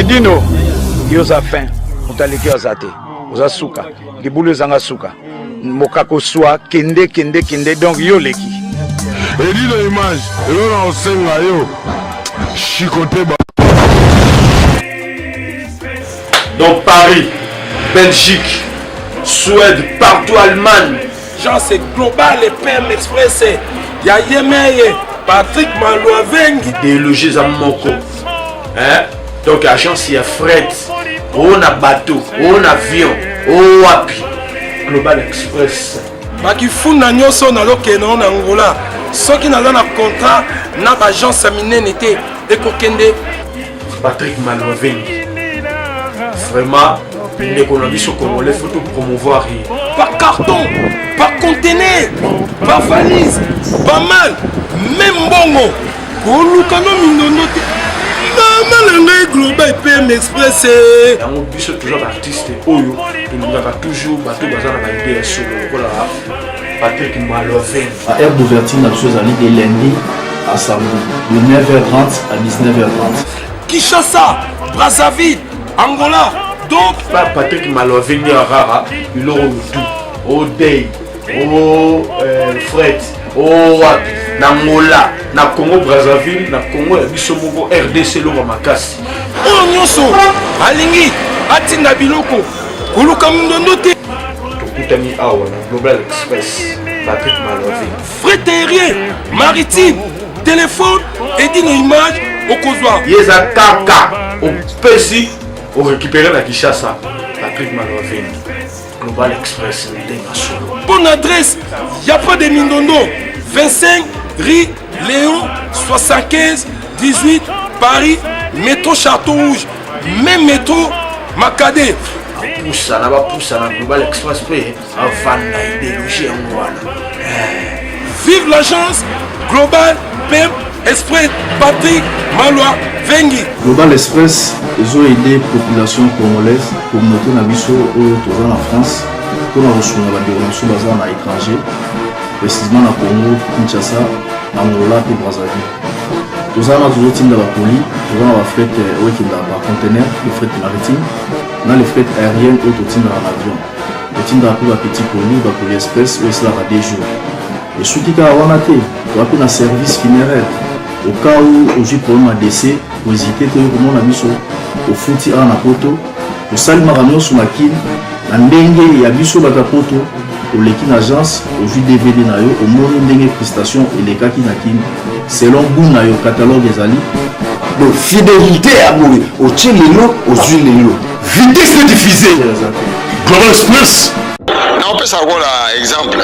Edino, yo oza fin, moto aleki yo aza te, oza suka, libulu ezanga suka, mokako swa, kende kende kende, donc yo oleki. Edino image, eloko na kosenga yo, chicote ba. Donc Paris, Belgique, Suède, partout Allemagne. Genre c'est global et PM Express ya yemeye Patrick Maluavengi. Idéologie eza moko. Hein? Donc agence ya fret, o na bateau, o na avion, o wapi. Global Express. Bakifunda nyonso nazokende na Angola soki naza na contrat na baagence ya minene te ekokende. Patrick Maluavengi vraiment ndeko na biso congolais faut to promouvoir ye par carton, par conteneur, par valise, pas mal, même mbongo koluka no mindondo te mama na ngai Global PM Express. Yango biso toza baartiste oyo tolingaka toujours bato baza na baide ya solo lokola Patrick Maloven. Heure d'ouverture na biso ezali de lundi à samedi de 9h30 à 19h30. Kinshasa, Brazzaville, Angola, donc Pa Patrick Maloven nde arara biloko lutu o day o fret o wapi na Angola, na Congo Brazzaville, na Congo ya biso moko RDC eloko makasi. Oyo nyonso alingi atinda biloko koluka mindondo te. Tokutani awa na Global Express, Patrick Maloven. Fret aérien, maritime, téléphone, edino image okozwa. Ye eza kaka opesi orécupéré na Kinshasa. Patrick Maloven, Global Express nde masolo. Bonne adresse, y a pas de mindondo. 25 rue Léon 75 18 Paris, métro Château Rouge, même métro Makade. Bapusana bapusana Global Express mpe avanda idéologie yango wana. Vive l'agence Global PM Express Patrick Malwa Vengi. Global Express ezo aider population congolaise, communauté na biso oyo toza na France mpona kosunga bandeko na biso baza na étranger, précisément na Congo Kinshasa, Angola mpe Brazzaville. Toza wana tozotinda bacolis, toza na bafret oyo ekendaka par conteneur, le fret maritime na le fret aérienne oyo totindaka na avion. Totindaka mpe bapetit colis, bacolis express oyo esalaka 2 jours. Esuki kaka wana te, toza mpe na service funéraire. Au cas où ozwi problème ya décès, kohésite te, oyo komona biso, ofuti awa na poto, tosalimaka nyonso na Kin na ndenge ya biso bato ya poto. Oleki na agence, ozwi DVD na yo, omoni ndenge prestation elekaki na Kin selon goût na yo, catalogue ezali. Donc fidélité ya boye, otie lelo ozwi lelo, vitesse de diffuser Global Express. Naopesa lokola exemple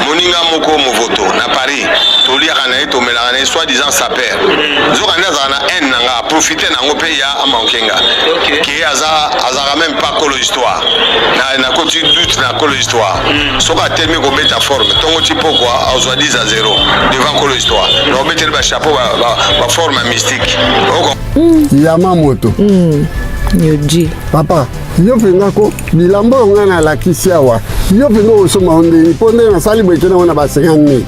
moninga moko movoto na Paris, toliaka na ye, tomelaka na ye, soi disant saper, nzoka nde azalaka na haine na nga, aprofite na yango mpe ya amankenga ke aza azalaka même pas kolo histoire. Nakoti doute na kolo histoire. Soki atelemi kobeta forme ntongo ti pokwa, azwa 10 à 0 devant kolo histoire na obeteli bachapeau, baforme ya mystique. Yama moto. Yoji. Papa, yo mpenza ko bilamba oyo ngai nalakisi awa, yo mpenza osomba ngo ndeni? Mpo ndenge nasali boye, kende ngo na ba 50 000,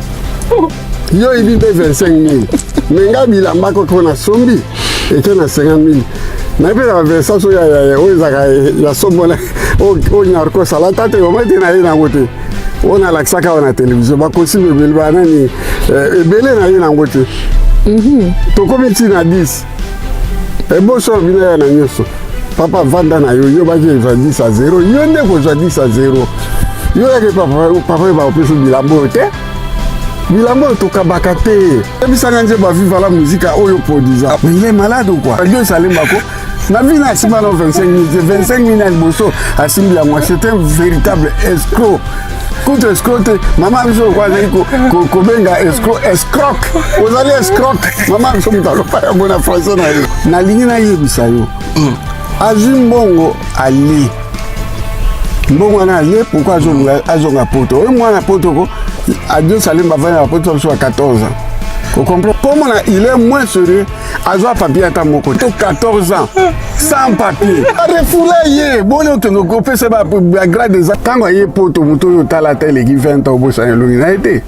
yo oyebi mpe 25 000, mais ngai bilamba koko nasombi eke na 50 000. Nayebi na baversage oyo oyo ezalaka ya sombola oyo Nyarkos alata te, oma te na ye nango te, oyo nalakisaka awa na televizio, bakosi ebele banani ebele na ye nango te. Tokomi ntina 10 eboso bino ya na nyonso. Papa, vanda na yo, yo baki ezwa 10 à 0, yo nde kozwa 10 à 0. Yo yaki papa, papa oyo bakopesa bilamba oyo te, bilamba oyo tokabaka te. Yebisanga nzembo ya Viva la Musica oyo produisa, mais il est malade ou quoi? Dieu salembako na vie na asimba na 25 000 te, 25 000 ya liboso asimbi yango. C'est un véritable escroc, kutu escroc te. Mama biso lokwa azali kobenga escroc, escroc, ozali escroc. Mama biso moto aloba yango na français na yo. Nalingi nayebisa yo, azwi mbongo, alie mbongo wana, alie. Pourquoi azonga, azonga poto? Oyo mwana poto ko Adio Salemba avandi na poto biso ya 14 ans, ocomprend? Mpo mona il est moins sérieux, azwa papier ata moko to 14 ans sans papier, arefoula ye. Boni okende kopesa bagrade eza ntango aye poto, moto oyo otala ata eleki 20 ans, obosana elongi na ye te.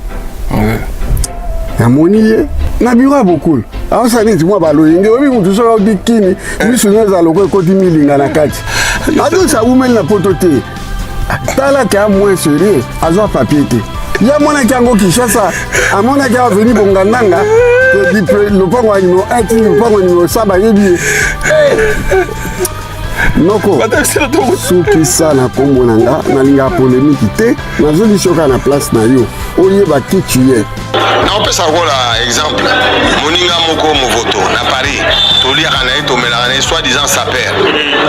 Namoni ye na biro ya bokulu, aosala neti mwa baloyenge. Oyebi motu soki auti kini, misu no ezala lokola ekoti milinga na kati. Adosi awumeli na poto te. Tala ke a moins sérieux, azwa papier te. Ye amonaki yango Kinshasa, amonaki aveni Bongandanga, lopango ya numero 1 ti lopango ya numero 100, bayebi ye. Noko, sukisa na nkombo na nga, nalingaka polemiki te. Nazongisi yo kaka na place na yo, oyeba qui tu es. Naopesa lokola exemple moninga moko movoto na Paris, toliaka na ye, tomelaka na ye, soit disant saper,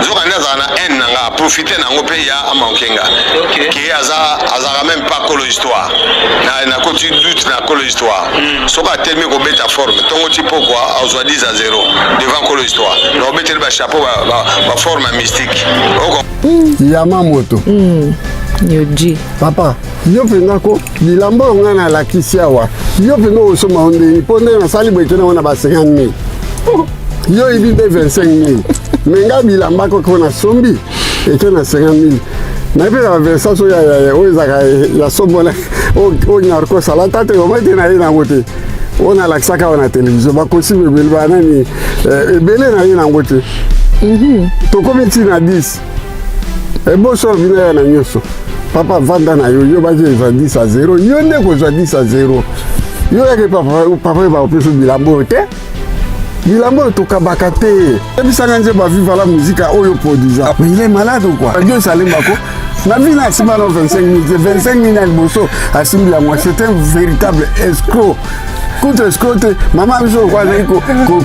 nzoka nde azalaka na haine na nga, aprofite na yango mpe ya amankenga ke azalaka même pas kolo histoire. Nakoti doute na kolo histoire. Soki atelemi kobeta forme ntongo ti pokwa, azwa 10 à 0 devant kolo histoire. Na obeteli bachapeau, baforme ya mystique. Yama moto. Yoji. Papa, yo mpenza ko bilamba oyo ngai nalakisi awa, yo mpenza okosomba ngo ndeni? Mpo nde nasali boye, kende ngo na ba 50 000. Yo oyebi nde 25 000, mais ngai bilamba koko nasombi eke na 50 000. Nayebi na baversage oyo oyo ezalaka ya sombola oyo Nyarkos alata te, omai te na ye nango te. Oyo nalakisaka awa na televizio, bacostume ebele, banani ebele na ye nango te. Tokomi ntina 10 eboso bino ya na nyonso. Papa, vanda na yo. Yo baki ezwa 10 à 0, yo nde kozwa 10 à 0. Yo yaki papa, papa oyo bakopesa bilambo oyo te. Bilamba oyo tokabaka te. Yebisanga nzembo Viva la Musica oyo produisa. Mais il est malade ou quoi? Dieu salembako na vie na asimba na 25 000 te. 25 000 na liboso asimbi yango. C'est un véritable escroc. Kutu escroc te, mama biso okwa azali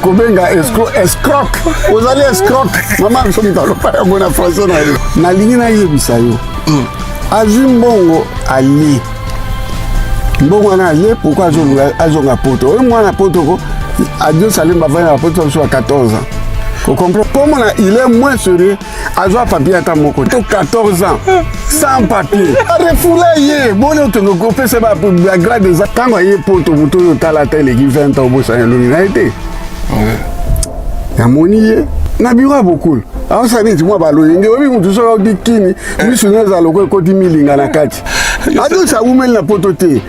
kobenga escroc, escroc. Ozali escroc. Mama biso moto aloba yango na français na yo. Nalingi nayebisa yo, azwi mbongo, alie mbongo wana, alie. Pourquoi azonga poto? Oyo mwana poto ko Adios Alemba avandi na poto biso ya 14 ans. Ocomprend komona, il est moins sérieux, azwa papier ata moko to. 14 ans sans papier, arefula ye. Boni okende kopesa bagrade eza ntango aye poto? Moto oyo otala ata eleki 20 ans, obosana elongi na ye te. Namoni ye na biro ya bokulu, aosala neti mwa baloyenge. Oyebi motu soki auti kini, misu no ezala lokola ekoti milinga na kati. Adosi awumeli na poto te.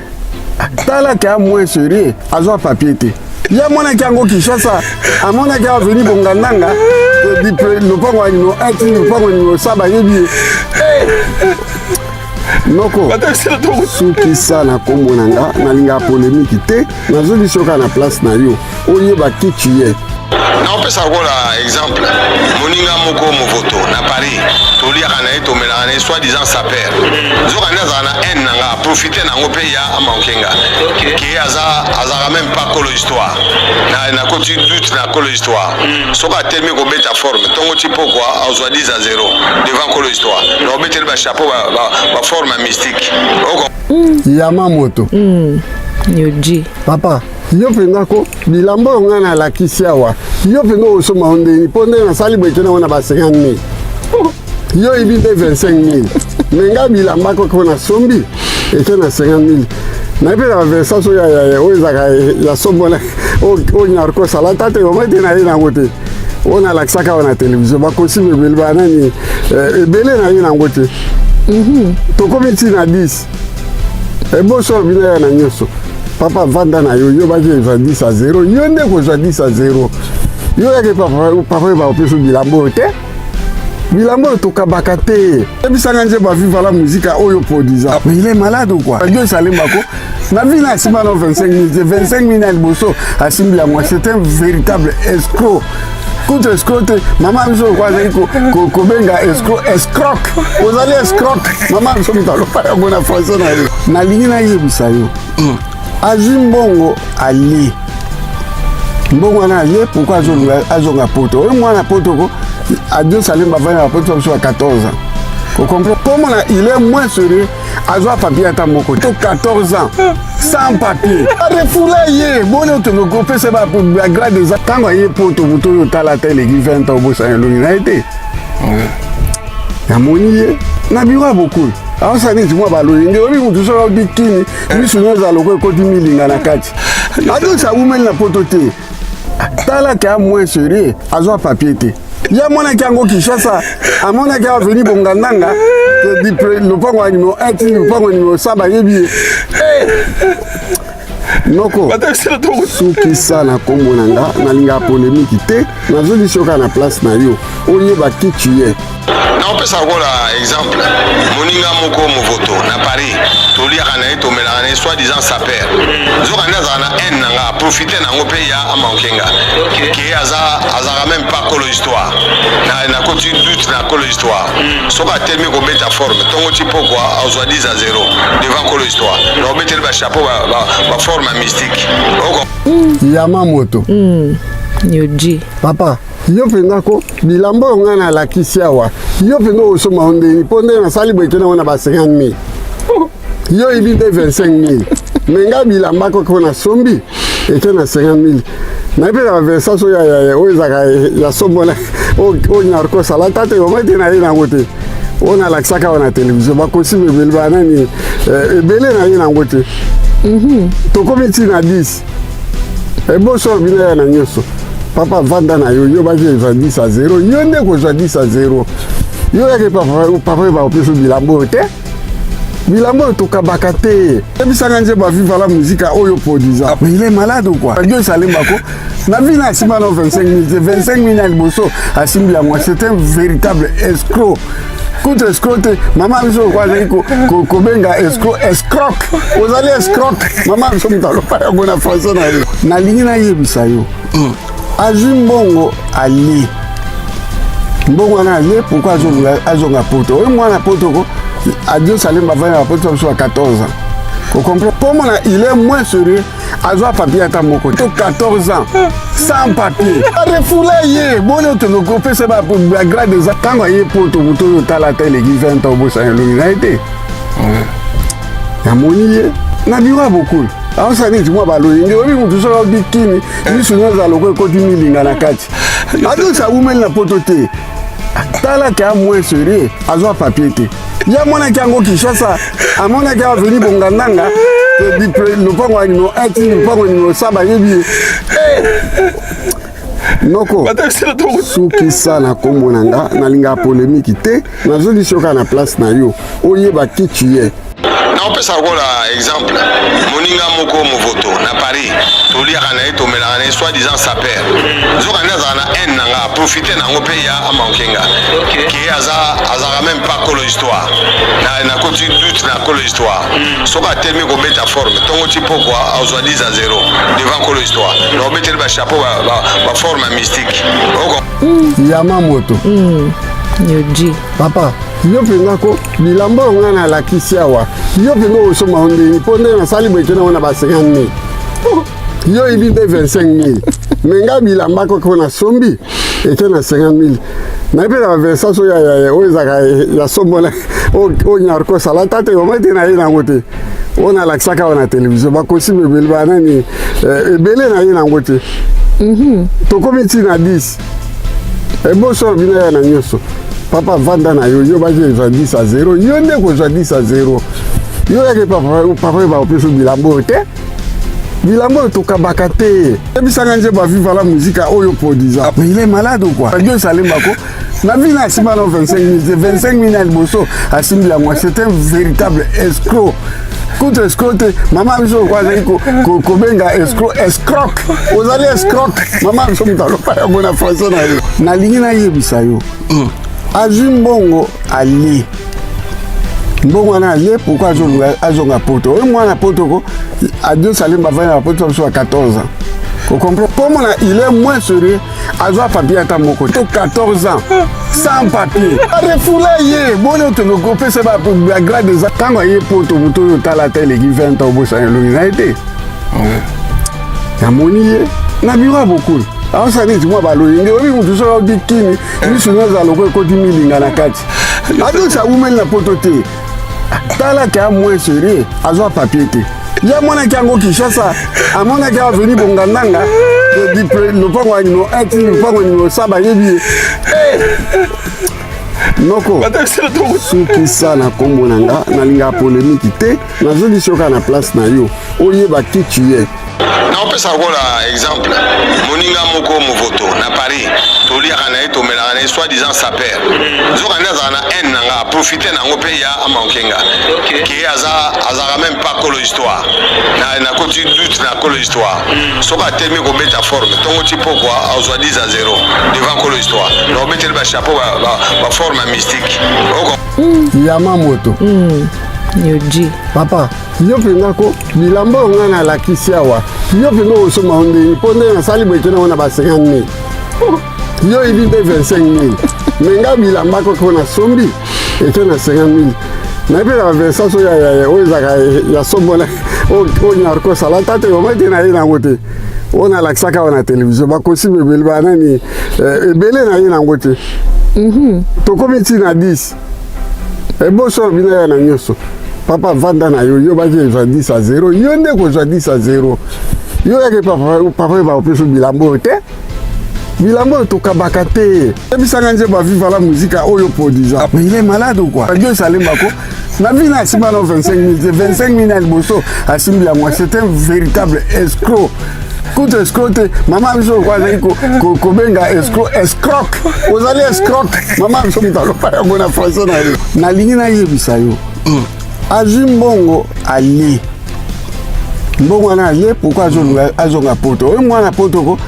Tala ke a moins sérieux, azwa papier te. Ye amonaki yango Kinshasa, amonaki aveni Bongandanga, lopango ya numero 1 ti lopango ya numero 100, bayebi ye. Noko, sukisa na nkombo na nga, nalingaka polemiki te. Nazongisi yo kaka na place na yo, oyeba qui tu es. Naopesa lokola exemple moninga moko movoto na Paris, toliaka na ye, tomelaka na ye, soit disant saper, nzoka nde azalaka na haine na nga, aprofite na yango mpe ya amankenga ke azalaka même pas kolo histoire. Nakoti doute na kolo histoire. Soki atelemi kobeta forme ntongo ti pokwa, azwa 10 à 0 devant kolo histoire. Na obeteli bachapeau, baforme ya mystique. Yama moto. Yoji. Papa, yo mpenza ko bilamba oyo ngai nalakisi awa, yo mpenza okosomba ngo ndeni? Mpo nde nasali boye, kende ngo na ba 50 000. Yo oyebi nde 25 000, mais ngai bilamba koko nasombi eke na 50 000. Nayebi na baversage oyo oyo ezalaka ya sombola oyo Nyarkos alata te, omai te na ye nango te. Oyo nalakisaka awa na televizio, bacostume ebele, banani ebele na ye nango te. Tokomi ntina 10 eboso bino ya na nyonso. Papa, vanda na yo. Yo baki ezwa 10 à 0, yo nde kozwa 10 à 0. Yo yaki papa, papa oyo bakopesa bilambo oyo te. Bilamba oyo tokabaka te. Yebisanga nzembo Viva la Musica oyo produisa. Mais il est malade ou quoi? Dieu salembako na vie na asimba na 25 000 te. 25 000 na liboso asimbi yango. C'est un véritable escroc. Kutu escroc te, mama biso okwa azali kobenga escroc, escroc. Ozali escroc. Mama biso moto aloba yango na français na yo. Nalingi nayebisa yo, azwi mbongo, alie mbongo wana, alie. Pourquoi azonga poto? Oyo mwana poto ko Adios Alemba avandi na poto biso ya 14 ans. Ocomprend komona, il est moins sérieux, azwa papier ata moko to. 14 ans sans papier, arefula ye. Boni okende kopesa bagrade eza ntango aye poto? Moto oyo otala ata eleki 20 ans, obosana elongi na ye te. Namoni ye na biro ya bokulu, aosala neti mwa baloyenge. Oyebi motu soki auti kini, misu no ezala lokola ekoti milinga na kati. Adosi awumeli na poto te. Tala ke a moins sérieux, azwa papier te. Ye amonaki yango Kinshasa, amonaki aveni Bongandanga, lopango ya numero 1 ti lopango ya numero 100, bayebi ye. Noko, sukisa na kombo na nga, nalingaka polemiki te, nazongisi yo kaka na place na yo, oyeba qui tu es. Naopesa lokola exemple moninga moko movoto na Paris, toliaka na ye, tomelaka na ye, soit disant saper, nzoka nde azalaka na haine na nga, aprofite na yango mpe ya amanke nga ke aza azalaka même pas kolo histoire. Nakoti doute na kolo histoire. Soki atelemi kobeta forme ntongo ti pokwa, azwa 10 à 0 devant kolo histoire. Na obeteli bachapeau, baforme ya mystique. Yama moto. Yoji. Papa, yo mpenza ko bilamba oyo ngai nalakisi awa, yo mpenza osomba ngo ndeni? Mpo ndenge nasali boye, kende yango na ba 50 000. Yo oyebi nde 25 000, mais ngai bilamba koko nasombi eke na 50 000. Nayebi mpe na baversage oyo oyo ezalaka ya sombola, oyo Nyarkos alata te, oma te na ye nango te, oyo nalakisaka awa na televizio, bacostume ebele, banani ebele na ye nango te. Tokomi ntina 10 eboso bino ya na nyonso. Papa, vanda na yo. Yo baki kozwa 10 à 0, yo nde kozwa 10 à 0. Yo yaki papa, papa bakopesa bilamba oyo te, bilamba oyo tokabaka te. Yebisanga nzembo ya Viva la Musica oyo produisa. Mais il est malade ou quoi? Dieu salembako na vie na asimba na 25 000 te, 25 000 na liboso asimbi yango. C'est un véritable escroc. Kutu escroc te, mama biso okwa azali kobenga escroc escroc. Ozali escroc. Mama biso moto aloba yango na français na yo. Nalingi nayebisa yo, azwi mbongo, alie mbongo wana, alie. Pourquoi azonga poto? Oyo mwana poto ko Adios Alemba avandi na poto biso ya 14 ans. Ocomprend mpo mona il est moins sérieux. Azwa papier ata moko to 14 ans sans papier, arefula ye. Boni okende kopesa bagrade eza ntango aye poto? Moto oyo otala ata eleki 20 ans, obosana elongi na ye te. Namoni ye na biro ya bokulu, aosala neti mwa baloyenge. Oyebi motu soki aoti kini, misu nyonso azala lokola ekoti milinga na kati. Adosa awumeli na poto te. Tala ke a moins sérieux, azwa papier te. Ye amonaki yango Kinshasa, amonaki avenue Bongandanga, lopango ya numéro 1 ti lopango ya numéro 100, bayebi ye. Noko, sukisa na kombo na nga, nalingaka polemiki te, nazongisi yo kaka na place na yo, oyeba qui tu es. Naopesa lokola exemple moninga moko movoto na Paris, toliaka na ye, tomelaka na ye, soit disant saper, nzoka nde azalaka na haine na nga, aprofite na yango mpe ya amanke nga ke aza azalaka même pas kolo histoire. Nakoti doute na kolo histoire. Soki atelemi kobeta forme ntongo ti pokwa, azwa 10 à 0 devant kolo histoire. Na obeteli bachapeau, baforme ya mystique. Yama moto. Yoji. Papa, yo mpenza ko bilamba oyo ngai nalakisi awa, yo mpenza osomba ngo ndeni? Mpo ndenge nasali boye, kende yango na ba 50 000. Yo oyebi nde 25 000, mais ngai bilamba koko nasombi eke na 50 000. Nayebi mpe na baversage oyo oyo ezalaka ya sombola, oyo Nyarkos alata te, oma te na ye nango te, oyo nalakisaka awa na televizio, bacostume ebele, banani ebele na ye nango te. Tokomi ntina 10 eboso bino ya na nyonso. Papa, vanda na yo. Yo baki kozwa 10 à 0, yo nde kozwa 10 à 0. Yo yaki papa, papa bakopesa bilamba oyo te, bilamba oyo tokabaka te. Yebisanga nzembo ya Viva la Musica oyo produisa. Mais il est malade ou quoi? Dieu salembako na vie na asimba na 25 000 te, 25 000 na liboso asimbi yango. C'est un véritable escroc. Kutu escroc te, mama biso okwa azali kobenga escroc escroc. Ozali escroc. Mama biso moto aloba yango na français na yo. Nalingi nayebisa yo, azwi mbongo, alie mbongo wana, alie. Pourquoi azonga poto? Oyo mwana poto ko Adios Alemba avandi na poto biso ya 14 ans. Ocomprend mpo mona il est moins sérieux. Azwa papier ata moko to 14 ans sans papier, arefula ye. Boni okende kopesa bagrade eza ntango aye poto? Moto oyo otala ata eleki 20 ans, obosana elongi na ye te. Namoni ye na biro ya bokulu, aosala neti mwa baloyenge. Oyebi motu soki aoti kini, misu nyonso azala lokola ekoti milinga na kati. Adosa awumeli na poto te. Tala ke a moins sérieux, azwa papier te. Ye amonaki yango Kinshasa, amonaki avenue Bongandanga, lopango ya numéro 1 ti lopango ya numéro 100, bayebi ye. Noko, sukisa na kombo na nga, nalingaka polemiki te, nazongisi yo kaka na place na yo, oyeba qui tu es. Naopesa lokola exemple moninga moko movoto na Paris, toliaka na ye, tomelaka na ye, soit disant saper, nzoka nde azalaka na haine na nga, aprofite na yango mpe ya amanke nga ke aza azalaka même pas kolo histoire. Nakoti doute na kolo histoire. Soki atelemi kobeta forme ntongo ti pokwa, azwa 10 à 0 devant kolo histoire. Na obeteli bachapeau, baforme ya mystique. Yama moto. Yoji. Papa, yo mpenza ko bilamba oyo ngai nalakisi awa, yo mpenza okosomba ngo ndenge mpo ndenge nasali boye te, nango na ba 50 000, yo oyebi mpe 25 000, mais ngai bilamba koko nasombi eke na 50 000. Nayebi na baversas oyo oyo ezalaka ya sombola oyo Narcos alata te, omai te na ye nango te. Oyo nalakisaka awa na televizio, bakosi ebele, banani ebele na ye nango te. Tokomi ntina 10 eboso bino ya na nyonso. Papa, vanda na yo. Yo baki ezwa 10 à 0, yo nde kozwa 10 à 0. Yo yaki papa, papa oyo bakopesa bilamba oyo te. Bilamba oyo tokabaka te. Yebisanga nzembo ya Viva la Musica oyo produisa. Mais il est malade ou quoi? Dieu salembako na vie na asimba na 25 000 te. 25 000 na liboso asimbi yango. C'est un véritable escroc. Kutu escroc te, mama biso okwa azali kobenga escroc escroc. Ozali escroc. Mama biso moto aloba yango na français na yo. Nalingi nayebisa yo, azwi mbongo, alie mbongo wana, alie. Pourquoi azonga poto? Oyo mwana poto ko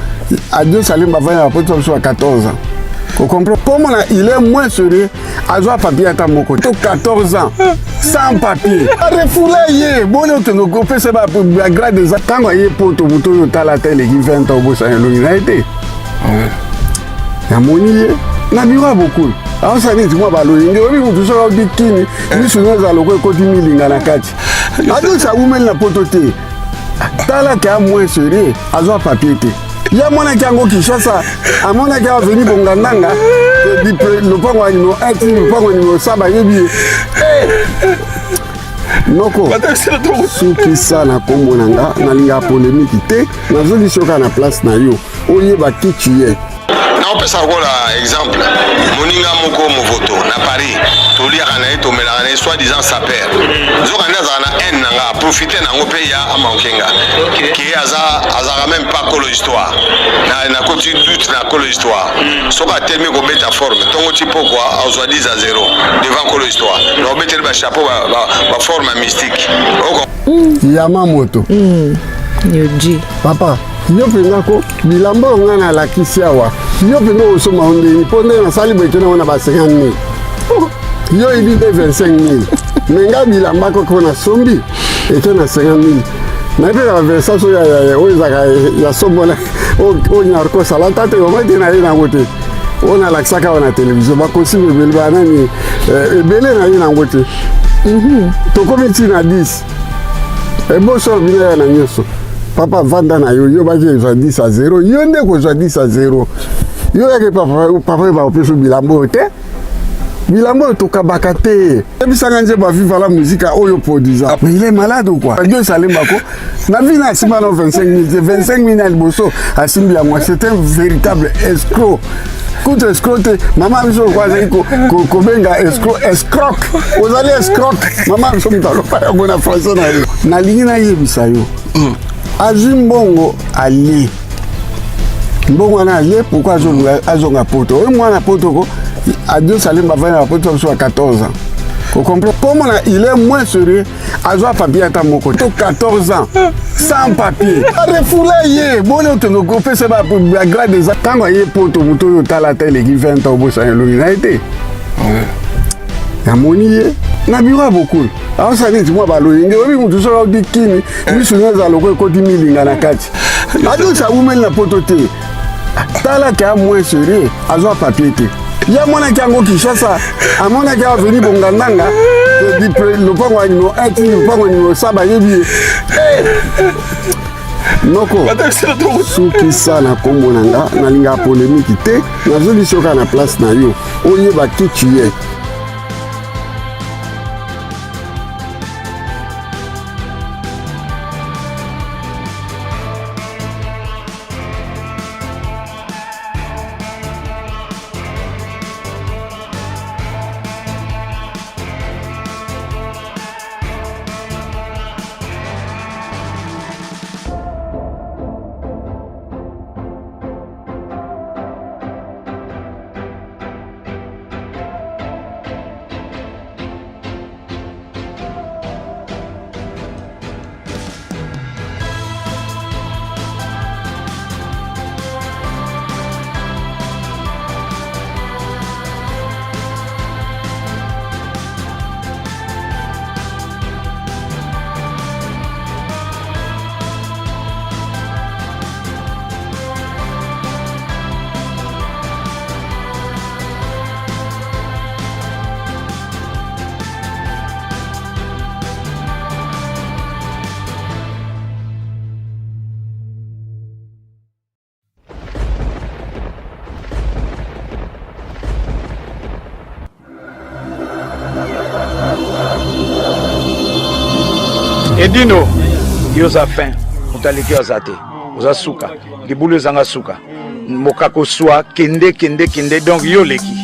Adio Salemba avandi na poto biso ya 14 ans. Ocomprend komona, il est moins sérieux. Azwa papier ata moko to 14 ans sans papier, arefula ye. Boni okende kopesa bagrade eza ntango aye poto. Moto oyo otala ata eleki 20 ans, obosana elongi na ye te. Namoni ye na biro ya bokulu, aosala neti mwa baloyenge. Oyebi motu soki auti kini, misu no ezala loko ekoti milinga na kati. Adosi awumeli na poto te. Tala ke a moins sérieux, azwa papier te. Ye amonaki yango Kinshasa, amonaki avenue Bongandanga, lopango ya numéro 1 ti lopango ya numéro 100, bayebi ye. Noko sukisa na nkombo na nga, nalingaka polémique te. Nazongisi yo kaka na place na yo, oyeba qui tu es. Naopesa lokola exemple moninga moko movoto na Paris, toliaka na ye, tomelaka na ye, soit disant saper, nzoka nde azalaka na haine na nga, aprofite na yango mpe ya amanke nga ke aza azalaka même pas kolo histoire. Nakoti doute na kolo histoire. Soki atelemi kobeta forme ntongo ti pokwa, azwa 10 à 0 devant kolo histoire. Na obeteli bachapeau, baforme ya mystique. Yama moto. Yoji. Papa, yo mpenza ko bilamba oyo ngai nalakisi awa, yo mpenza okosomba ngo ndenge mpo ndenge nasali boye te, nango na ba 50 000, yo oyebi mpe 25 000, mais ngai bilamba koko nasombi eke na 50 000. Nayebi na baversas oyo oyo ezalaka ya sombola oyo Narcos alata te, omai te na ye nango te. Oyo nalakisaka awa na televizio, bakosi ebele, banani ebele na ye nango te. Tokomi ntina 10 eboso bino ya na nyonso. Papa, vanda na yo. Yo baki ezwa 10 à 0, yo nde kozwa 10 à 0. Yo yaki papa, papa oyo bakopesa bilamba oyo te. Bilamba oyo tokabaka te. Yebisanga nzembo ya Viva la Musica oyo produisa. Mais il est malade ou quoi? Dieu salembako na vie na asimba na 25 000 te. 25 000 na liboso asimbi yango. C'est un véritable escroc. Kutu escroc te, mama biso okwa azali kobenga escroc escroc. Ozali escroc. Mama biso moto aloba yango na français na yo. Nalingi nayebisa yo, azwi mbongo, alie mbongo wana, alie. Pourquoi azonga poto? Oyo mwana poto ko Adio Salemba avandi na poto biso ya 14 ans. Ocomprend komona, il est moins sérieux. Azwa papier ata moko to 14 ans sans papier, arefula ye. Boni okende kopesa bagrade eza ntango aye poto. Moto oyo otala ata eleki 20 ans, obosana elongi na ye te. Namoni ye na biro ya bokulu, aosala neti mwa baloyenge. Oyebi motu soki auti kini, misu no ezala loko ekoti milinga na kati. Adosi awumeli na poto te. Tala ke a moins sérieux, azwa papier te. Ye amonaki yango Kinshasa, amonaki avenue Bongandanga, lopango ya numéro 1 ti lopango ya numéro 100, bayebi ye. Noko sukisa na nkombo na nga, nalingaka polémique te. Nazongisi yo kaka na place na yo, oyeba qui tu es. Edino, yo oza fin, moto aleki yo aza te, oza suka, libulu ezanga suka, mokako swa, kende kende kende, donc yo oleki.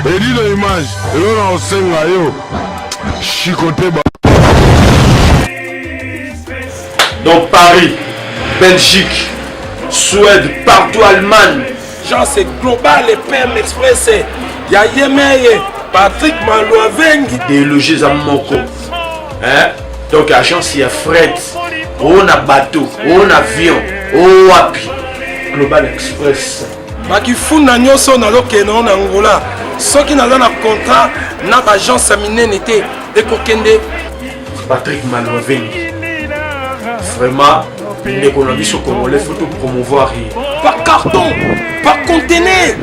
Edino image eloko na kosenga yo chicote ba. Donc Paris, Belgique, Suède, partout Allemagne. Genre c'est global et PM Express ya yemeye Patrick Maluavengi. Idéologie eza moko. Hein? Donc agence ya fret, o na bateau, o na avion, o wapi. Global Express. Bakifunda nyonso nazokende na Angola soki naza na contrat na baagence ya minene te ekokende. Patrick Maluavengi. Vraiment ndeko na biso congolais faut to promouvoir ye. Par carton, par conteneur,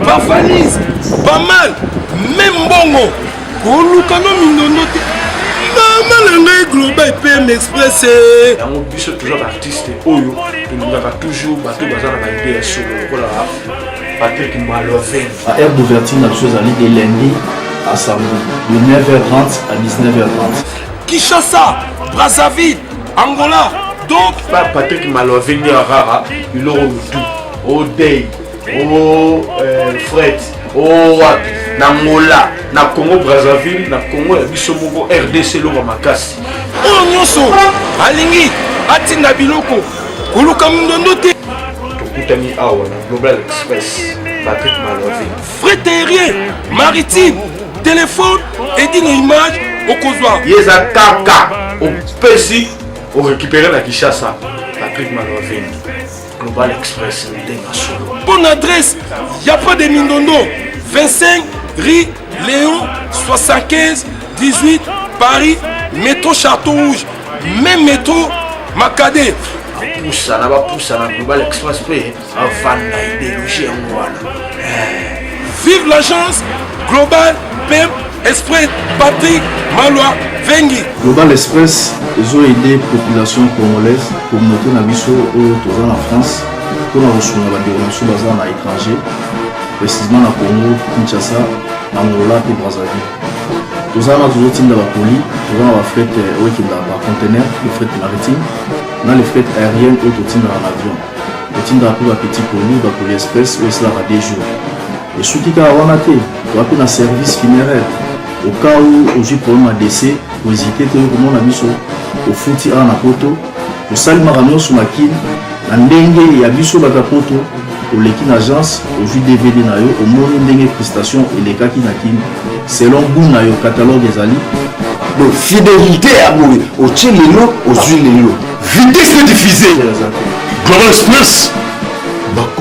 par valise, pas mal, même mbongo. Koluka no mindondo te. Mama na ngai Global PM Express. Eh. Yango biso toujours ba artiste oyo tolingaka toujours bato baza na ba idée ya solo lokola Patrick Maloven. Ba heure d'ouverture na biso ezali de lundi à samedi de 9h30 à 19h30. Kinshasa, Brazzaville, Angola, donc pa Patrick Maloven nde rara biloko lutu o day o euh, fret o wapi na Angola na Congo Brazzaville na Congo ya biso moko RDC eloko makasi. Oyo nyonso alingi atinda biloko koluka mindondo te. Tokutani awa na Global Express Patrick Maloven. Fret aérien, maritime, téléphone, edino image okozwa. Ye eza kaka opesi orécupere na Kinshasa Patrick Maloven. Global Express ndenge solo. Bonne adresse, y a pas de mindondo. 25 rue Léon 75 18 Paris, métro Château Rouge, même métro Makade. Bapusana bapusana Global Express mpe avanda idéologie yango wana. Vive l'agence Global PM Express Patrick Malwa Vengi. Global Express ezo aider population congolaise, communauté na biso oyo toza na France mpona kosunga bandeko na biso baza na étranger, précisément na Congo, Kinshasa, Angola mpe Brazzaville. Toza wana tozotinda bakoli, toza na bafret oyo ekendaka par conteneur, le fret maritime na le fret aérienne oyo totindaka na avion. Totindaka mpe bapetit colis, bacolis express oyo esalaka 2 jours. Esuki kaka wana te, toza mpe na service funéraire. Au cas où ozwi problème ya décès, kohésite te, oyo komona biso, ofuti awa na poto, tosali makambo nyonso na Kin na ndenge ya biso bato ya poto. Oleki na agence, ozwi DVD na yo, omoni ndenge prestation elekaki na Kin selon goût na yo, catalogue ezali. Donc fidélité ya boye, otie lelo ozwi lelo, vitesse de diffuser Global Express.